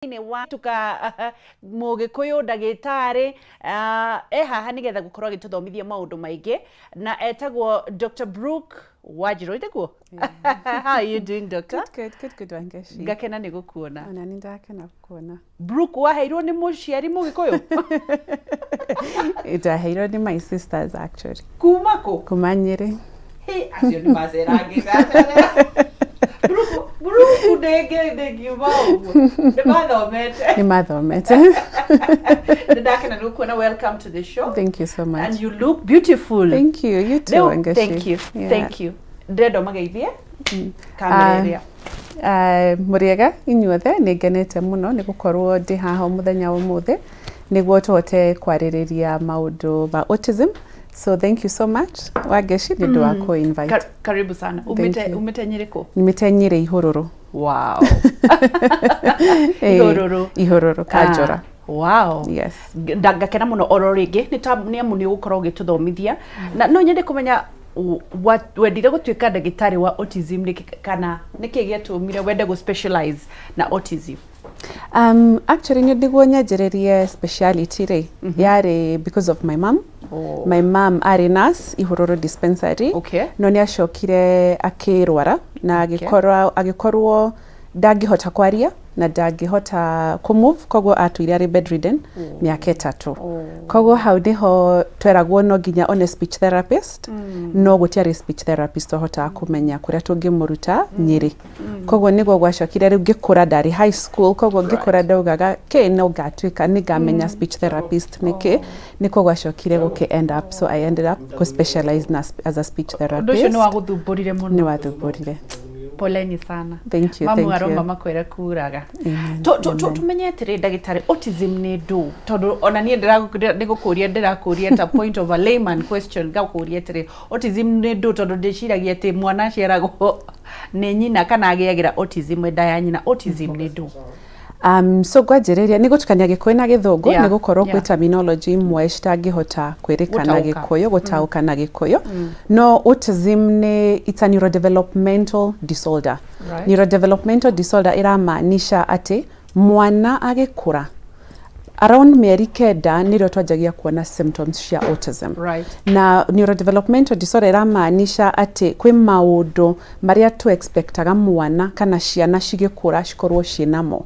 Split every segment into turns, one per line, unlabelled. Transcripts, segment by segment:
Thĩinĩ wa tuka Mũgĩkũyũ ndagĩtarĩ e haha nĩgetha gũkorwo agĩtũthomithia maũndũ maingĩ na etagwo Dr. Brooke Wanjirũ, ĩtĩkuo? How are you doing, doctor?
Good, good, good, good, Wangeshi.
Ngakena nĩ gũkuona.
Ona nĩ ndakena gũkuona.
Brooke waheirwo nĩ mũciari Mũgĩkũyũ?
Ndaheirwo nĩ my sisters, actually.
Kuma kũ?
Kuma Nyĩrĩ.
Hĩ, acio nĩ macerangĩte. Brooke ndĩngiuma ũguo. Nĩ mathomete.
Nĩ mathomete.
Nĩ ndakena nĩ gũkuona. Welcome to the show.
Thank you so much.
And you look beautiful.
Thank you. You too,
Rĩu,
Wangeshi.
thank you. Thank you. Ndĩrenda ũmageithie kamera ĩrĩa.
Mũrĩega inyuothe, nĩ ngenete mũno nĩ gũkorwo ndĩ haha mũthenya wa ũmũthĩ nĩguo tũhote kwarĩrĩria maũndũ ma autism. So thank you so much, Wangeshi, nĩ ũndũ wa kũ invite.
Karibu sana.
Thank
Umĩte
you.
Umĩte Nyĩrĩ kũ?
Nyumĩte Nyĩrĩ, Ihũrũrũ.
Ihũrũrũ.
Ihũrũrũ, Kanjora.
Ah, wow.
Yes.
Ngakena mũno oro rĩngĩ nĩ ta nĩ amu nĩ ũgũkorwo ũgĩtũthomithia na no nyende kũmenya wendire gũtuĩka ndagĩtarĩ wa autism nĩkĩ, kana nĩkĩ gĩatũmire wende gũ specialize na autism?
Actually, nĩ nĩguo nyanjĩrĩrie speciality rĩ, yarĩ because of my mom.
Oh.
My mom arĩ nurse Ihũrũrũ dispensary. No nĩ acokire akĩrwara na agĩkorwo ndangĩhota kwaria na ndangĩhota kũ-move, koguo atũire arĩ bedridden mĩaka 3. Koguo hau nĩho tweragwo no nginya one speech therapist, no gũtiarĩ speech therapist wahotaga kũmenya kũrĩa tũngĩmũruta Nyĩrĩ. Koguo nĩguo gwacokire rĩu ngĩkũra, ndarĩ high school, koguo ngĩkũra ndaugaga kĩ no ngatuĩka nĩ ngamenya speech therapist nĩkĩ. Nĩkuo gwacokire gũkĩ end up, so I ended up kũ specialize na as a speech
Ũndũ ũcio
therapist.
nĩ wagũthumbũrire mũno?
Nĩ wathumbũrire.
Poleni sana.
Thank you.
Mamu
Thank
aroma
you.
makwĩre kuraga.
Amen. Amen.
Tumenye atĩrĩ, ndagĩtarĩ, autism nĩ ndũ? Tondũ ona niĩ nĩgũkũria ndĩrakũria ta point of a layman question, ngakũria atĩrĩ, autism nĩ ndũ? Tondũ ndĩciragia atĩ mwana aciaragwo nĩ nyina kana agĩagĩra autism nda ya nyina. Autism nĩ ndũ?
So ngwanjĩrĩria nĩ gũtukania Gĩkũyũ na Gĩthũngũ, nĩ gũkorwo kwĩ terminology imwe citangĩhota kwĩrĩka na
Gũtaũka.
Gĩkũyũ, gũtaũka na Gĩkũyũ. No autism nĩ, it's a neurodevelopmental disorder. Neurodevelopmental disorder ĩramaanisha atĩ mwana agĩkũra around mĩeri 9 nĩrĩo twanjagia kuona symptoms cia autism. Na neurodevelopmental disorder ĩramaanisha atĩ kwĩ maũndũ marĩa tu expectaga mwana kana ciana cigĩkũra cikorwo ciĩnamo,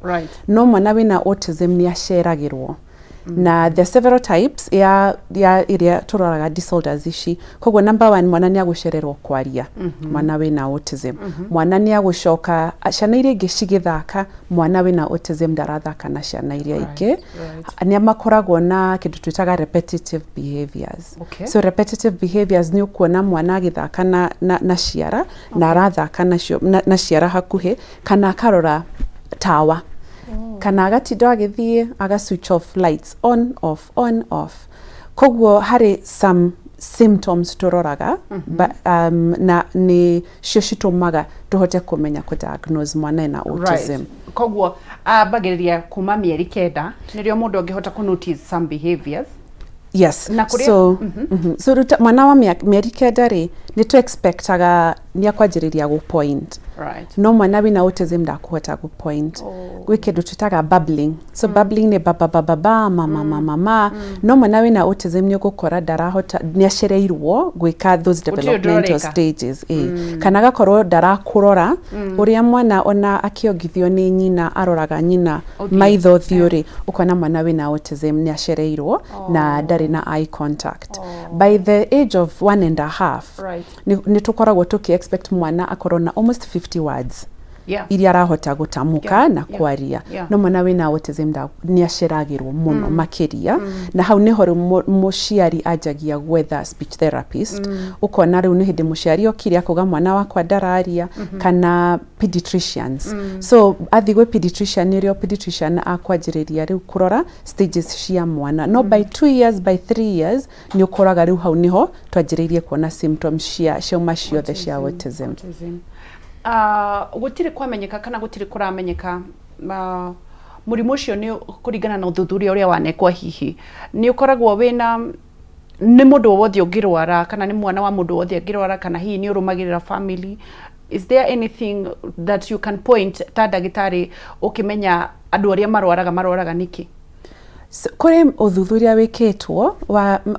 no mwana wĩna autism nĩ aceragĩrwo. Na there are several types ya ĩrĩa tũroraga disorders ici. Koguo number one, mwana nĩ agũcererwo kwaria. Mwana wĩna autism, mwana nĩ agũcoka ciana iria ingĩ cigĩthaka, mwana wĩna autism ndarathaka na ciana iria ingĩ. Nĩ makoragwo na kĩndũ twĩtaga repetitive behaviors. So repetitive behaviors nĩ ũkuona mwana agĩthaka na ciara na arathaka nacio na ciara hakuhĩ, kana akarora tawa, kana agatinda agĩthiĩ aga switch off lights, on off, on off. Koguo harĩ some symptoms tũroraga, but na nĩ cio citũmaga tũhote kũmenya kũ diagnose mwana ena autism.
Koguo ambagĩrĩria kuma mĩeri 9 nĩrĩo mũndũ angĩhota kũ notice some behaviors?
Yes.
Na kũrĩa-
So, so ruta, mwana wa mĩeri 9 rĩ, nĩ tũ expectaga nĩ akwanjĩrĩria gũ point, no mwana wĩna autism ndakũhota gũ point. Gwĩ kĩndũ twĩtaga babbling. So babbling nĩ baba baba ba, mama mama ma, no mwana wĩna autism nĩ ũgũkora ndarahota, nĩ acereirwo gwĩka those
Gũtirĩ ũndũ
developmental
ũreka.
stages, ĩ, kana agakorwo ndarakũrora ũrĩa mwana ona akĩongithio nĩ nyina aroraga nyina
Ũthiũ.
maitho ũthiũ rĩ, ũkona mwana wĩna autism nĩ acereirwo na ndarĩ na eye contact. By the age of 1.5, nĩ tũkoragwo tũkĩ expect mwana akorwo na almost 50 words iria arahota gũtamũka na kwaria. No mwana wĩna autism nĩ aceragĩrwo mũno makĩria, na hau nĩho rĩu mũciari anjagia gwetha speech therapist. Ũkona rĩu nĩ hĩndĩ mũciari okire akauga mwana wakwa ndararia, kana pediatricians. So athiĩ gwĩ pediatrician, nĩrĩo pediatrician akwanjĩrĩria rĩu kũrora stages cia mwana. No by 2 years, by 3 years, nĩ ũkoraga rĩu hau nĩho twanjĩrĩirie kuona symptoms cia ciauma ciothe cia autism.
Autism. Gũtirĩ kwamenyeka kana gũtirĩ kũramenyeka mũrimũ ũcio nĩ kũringana na ũthuthuria ũrĩa wanekwo, hihi nĩ ũkoragwo wĩna nĩ mũndũ o wothe ũngĩrwara, kana nĩ mwana wa mũndũ wothe angĩrwara, kana hihi nĩ ũrũmagĩrĩra family? Is there anything that you can point ta ndagĩtarĩ ũkĩmenya Andũ arĩa marwaraga marwaraga nĩkĩ?
So, kũrĩ ũthuthuria wĩkĩtwo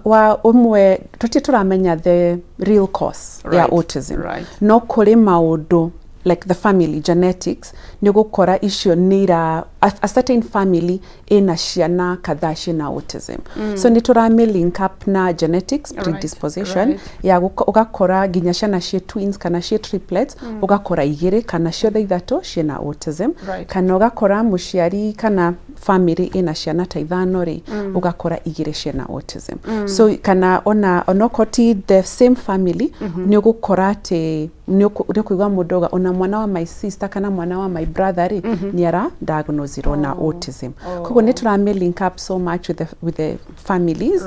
wa ũmwe, tũtirĩ tũramenya the real cause ya autism, no kũrĩ maũndũ like the family genetics, nĩ ũgũkora icio nĩ ira a certain family ĩna ciana kadhaa ciĩna autism, so nĩ tũramĩ link up na genetics predisposition ya ũgakora nginya ciana ciĩ twins kana ciĩ triplets, ũgakora igĩrĩ kana ciothe ithatũ ciĩna autism, kana ũgakora mũciari kana family ĩna ciana ta ithano rĩ, ũgakora igĩrĩ ciĩna autism. So kana ona onokorwo ti the same family, nĩ ũgũkora atĩ nĩ ũkũigua mũndũ auga, "Ona mwana wa my sister kana mwana wa my brother rĩ, nĩ ara diagnosirwo na autism." Koguo nĩ tũramĩ link up so much with the families.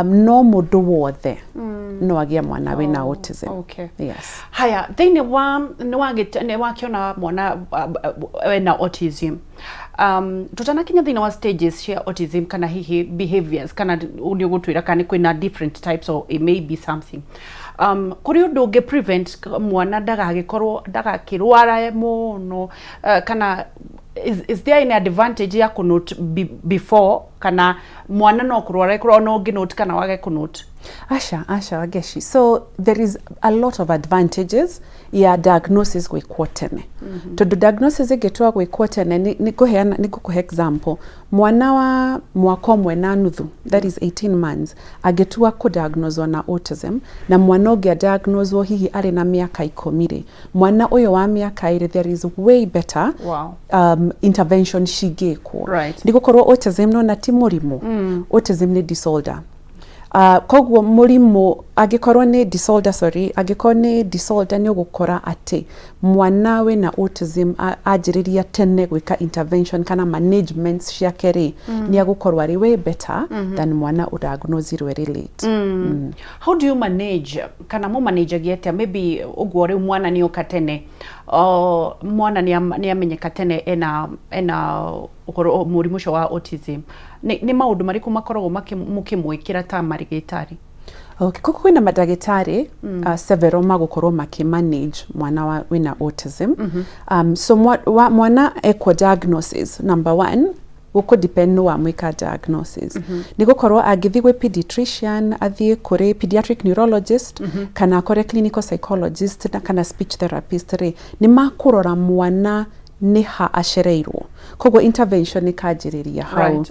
No mũndũ wothe no agĩe mwana wĩna autism. Yes.
Haya, thĩinĩ wa nĩ wakĩona mwana wena autism, tutanakinya thĩinĩ wa stages cia autism kana hihi behaviors, kana nĩ ũgũtwĩra kana nĩ kwĩna different types or it may be something, kũrĩ ũndũ ũngĩ prevent mwana ndagagĩkorwo ndagakĩrwara mũno, kana is there any advantage ya kũnote before, kana mwana no kũrwara ĩkorwo no ũngĩnote kana wage kũnote?
Asha, asha, Wageshi. So there is a lot of advantages ya diagnosis gwĩkwo tene. Tondũ diagnosis ĩngĩtua gwĩkwo tene, nĩ ngũheana, nĩ ngũkũhe example. Mwana wa mwaka ũmwe na nuthu, that is 18 months, angĩtua kũdiagnoswo na autism, na mwana ũngĩ adiagnoswo hihi arĩ na mĩaka 10 rĩ, mwana ũyũ wa mĩaka 2, there is way better intervention cingĩkwo. Nĩ gũkorwo autism nona ti mũrimũ. Autism nĩ disorder. Koguo mũrimũ angĩkorwo nĩ disorder, sorry, angĩkorwo nĩ disorder, nĩ ũgũkora atĩ mwana wĩna autism anjĩrĩria tene gwĩka intervention kana management ciake rĩ, nĩ agũkorwo arĩ way better than mwana ũdiagnosirwo arĩ late.
How do you manage, kana mo manageagia atĩa maybe ũguo rĩu mwana nĩ oka tene, mwana nĩ amenyeka tene ena ũhoro mũrimũ ũcio wa autism, nĩ maũndũ marĩkũ makoragwo mũkĩmwĩkĩra ta marigĩtarĩ?
Okay. Koguo kwĩna mandagĩtarĩ several magũkorwo makĩmanage mwana wa wĩna autism. So mwana ekwo diagnosis, number one, gũkũ depend no wamwĩka diagnosis. Nĩ gũkorwo angĩthiĩ gwĩ pediatrician, athiĩ kũrĩ pediatric neurologist, kana akore clinical psychologist na kana speech therapist rĩ, nĩ makũrora mwana nĩ ha acereirwo, koguo intervention ĩkanjĩrĩria hau.